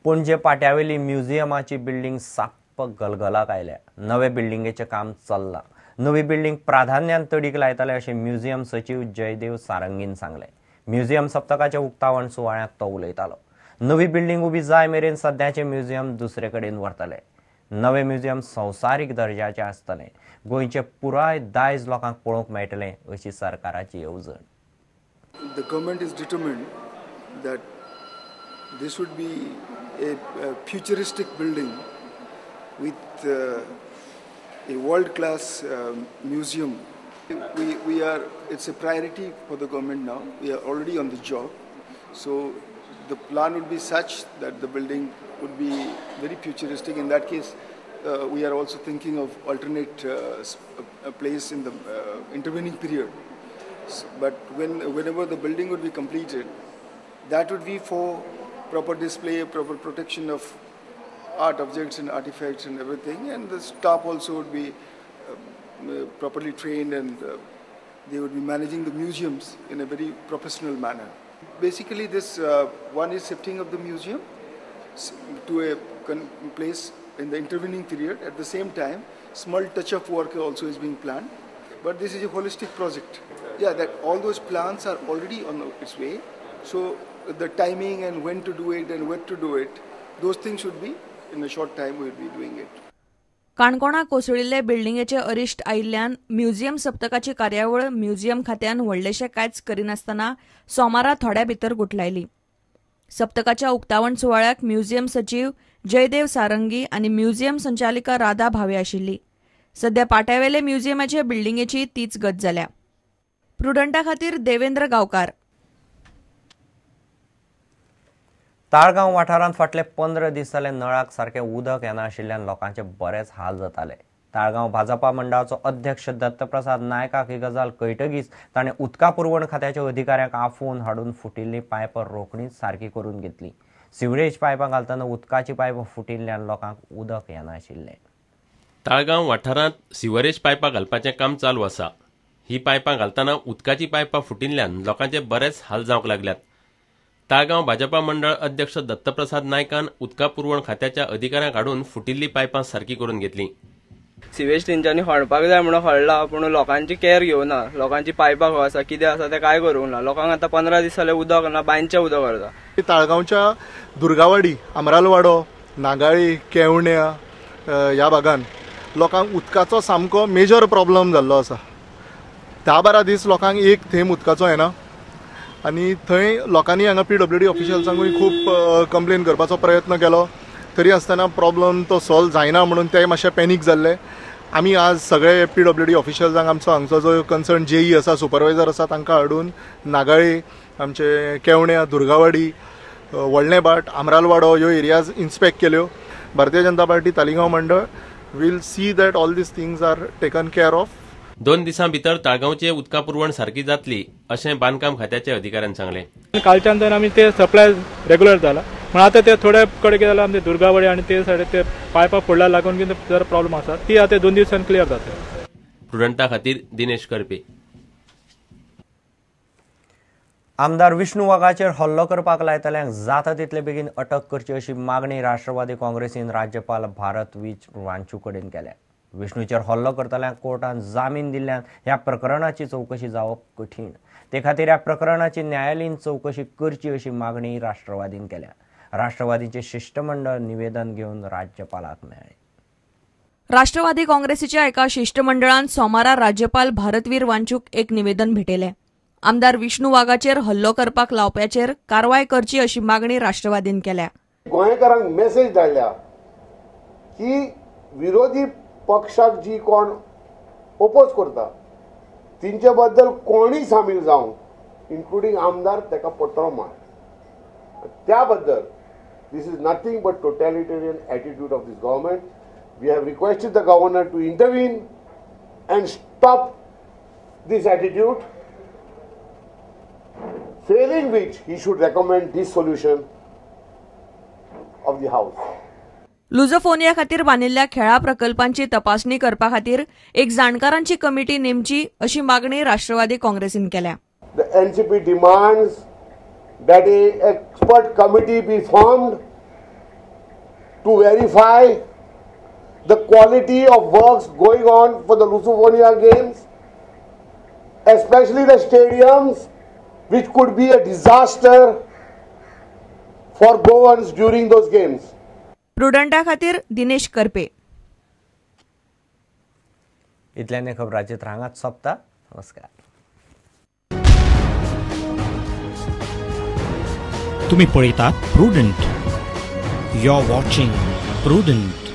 Panaji पाट्यावेली म्युझियमाची building साप्प गलगलाक आयल्या. नवे बिल्डिंगेचें काम चल्लां. नवी बिल्डिंग प्राधान्यान तडीक लायतले अशें म्युझियम सचीव जयदेव सारंगीन सांगलें. म्युझियम सप्तकाच्या उक्तावण सुवाळ्यांत तो उलयतालो. नवी बिल्डिंग उबी जाय मेरेन सद्याचें म्युझियम दुसरे कडेन व्हरतले. नवें म्युझियम संवसारीक दर्जाचें आसतलें. गोंयचें पुराय दायज लोकांक पळोवंक मेळटलें अशी सरकाराची येवजण. The government is determined that this would be a futuristic building with a world-class museum. We are, it's a priority for the government now. We are already on the job. So the plan would be such that the building would be very futuristic. In that case, we are also thinking of alternate place in the intervening period. But whenever the building would be completed, that would be for proper display, proper protection of art objects and artifacts and everything, and the staff also would be properly trained, and they would be managing the museums in a very professional manner. Basically, this one is shifting of the museum to a place in the intervening period. At the same time, small touch-up work also is being planned. But this is a holistic project. Yeah, that all those plans are already on its way. So the timing and when to do it and where to do it, those things should be in a short time we will be doing it. काणकोणा कोसळिल्ले बिल्डिंगेचे अरिश्ट आयिल्ल्यान museum सप्तकाची कार्यावळ museum खात्यान व्हडलेशें कांयच करिनासतना सोमारा थोड्या भितर गुठलायली. सप्तकाच्या उक्तावण सुवाळ्याक म्युझियम सचीव जयदेव सारंगी आनी म्युझियम संचालिका राधा भावे आशिल्ली. सध्या पाट्यावेले म्युझियमाचे बिल्डिंगेची तीच गत जाल्या. प्रुडंटा खातीर देवेंद्र गांवकार. ताळगांव वाठारांत फाटले 15 दीस जाले नळाक सारकें उदक येनाशिल्ल्यान लोकांचे बरेच हाल जाताले. ताळगांव भाजपा मंडळाचो अध्यक्ष दत्तप्रसाद नायकाक ही गजाल कळटकीच ताणें उदका पुरवण खात्याच्या अधिकाऱ्यांक आफोवन हाडून फुटिल्लीं पायपां रोखडीच सारकी करून घेतली. सिवरेज पायपां घालतना उदकाचीं पायपां फुटिल्ल्यान लोकांक उदक येनाशिल्लें. ताळगांव वाठारांत सिवरेज पायपां घालपाचें काम चालू आसा. ही पायपां घालतना उदकाचीं पायपां फुटिल्ल्यान लोकांचे बरेच हाल जावंक लागल्यात. ताळगांव भाजपा मंडळ अध्यक्ष दत्तप्रसाद नायकान उदका पुरवण खात्याच्या अधिकाऱ्यांक हाडून फुटिल्ली पायपां सारकी करून घेतली. सिवेज तेंच्यांनी खणपाक जाय म्हणून खणला, पूण लोकांची केअर घेवना. लोकांची पायपां खंय आसा, कितें आसा तें कांय करूंक ना. लोकांक आतां 15 दीस जाले उदक ना, बांयचें उदक व्हरता. ताळगांवच्या दुर्गावाडी, आमरालवाडो, नागाळी, केवण्या ह्या भागान लोकांक उदकाचो सामको मेजर प्रॉब्लम जाल्लो आसा. 10-12 दीस लोकांक एक थेंब उदकाचो येना आनी थंय लोकांनी हांगा PWD ऑफिशियल्सांकूय खूब कंप्लेन करपाचो प्रयत्न केलो, तरी आसतना प्रॉब्लम तो सॉल्व जायना म्हणून ते मातशे पॅनीक जाल्ले. आमी आज सगळे PWD ऑफिशियल्सांक आमचो हांगचो जो कन्सर्न JE आसा, सुपरवायझर आसा, तांकां हाडून नागाळी, आमचे केवण्या, दुर्गावाडी, व्हडलें भाट, आमरालवाडो ह्यो एरियाज इन्स्पेक्ट केल्यो. भारतीय जनता पार्टी तालिगांव मंडळ will see that all these things are taken care of. 2 दिसां भितर ताळगांवचे उदका पुरवण सारकी जातली अशें बांदकाम खात्याच्या अधिकाऱ्यान सांगलें. कालच्यान तर आमी ते सप्लाय रेगुलर जाला, पूण आतां ते थोडे कडेन कितें जालां, आमचे दुर्गावाडी आनी ते सायडीक ते पायपां फोडल्या लागून कितें जरा प्रॉब्लम आसा, ती आतां 2 दिवसान क्लियर जातली. प्रुडंटा खातीर दिनेश करपी. आमदार विष्णू वाघाचेर हल्लो करपाक लायतल्यांक जाता तितले बेगीन अटक करची अशी मागणी राष्ट्रवादी काँग्रेसीन राज्यपाल भारत वीज वांचू कडेन केल्या. विष्णूचेर हल्लो करतल्यांक कोर्टान जामीन दिल्ल्यान ह्या प्रकरणाची चवकशी जावप कठीण, ते खातीर ह्या प्रकरणाची न्यायालयीन चवकशी करची अशी मागणी राष्ट्रवादीन केल्या. राष्ट्रवादीचे शिष्टमंडळ निवेदन घेवन राज्यपालाक मेळ्ळें. राष्ट्रवादी काँग्रेसीच्या एका शिष्टमंडळान सोमारा राज्यपाल भारतवीर वांचूक एक निवेदन भेटयलें. आमदार विष्णू वाघाचेर हल्लो करपाक लावप्याचेर कारवाय करची अशी मागणी राष्ट्रवादीन केल्या. गोंयकारांक मेसेज धाडल्या की विरोधी पक्षाक जी कोण ओपोज करता तिंचे बद्दल कोणी सामील जावं, इन्क्लुडींग आमदार, ताका पट्टो मार. त्या बद्दल this is nothing but totalitarian attitude of this government. We have requested the governor to intervene and stop this attitude, failing which he should recommend dissolution of the house. Lusofonia खातीर बांदिल्ल्या खेळा प्रकल्पांची तपासणी करपा खातीर एक जाणकारांची कमिटी नेमची अशी मागणी राष्ट्रवादी काँग्रेसीन केल्या. The NCP demands that a expert committee be formed to verify the quality of works going on for the Lusofonia Games, especially the stadiums, which could be a disaster for Goans during those games. प्रुडंटा खातीर दिनेश करपे. इतल्याने खबराचित्र हांगाच सोंपता. नमस्कार. तुम्ही पळयतात Prudent. You are watching Prudent.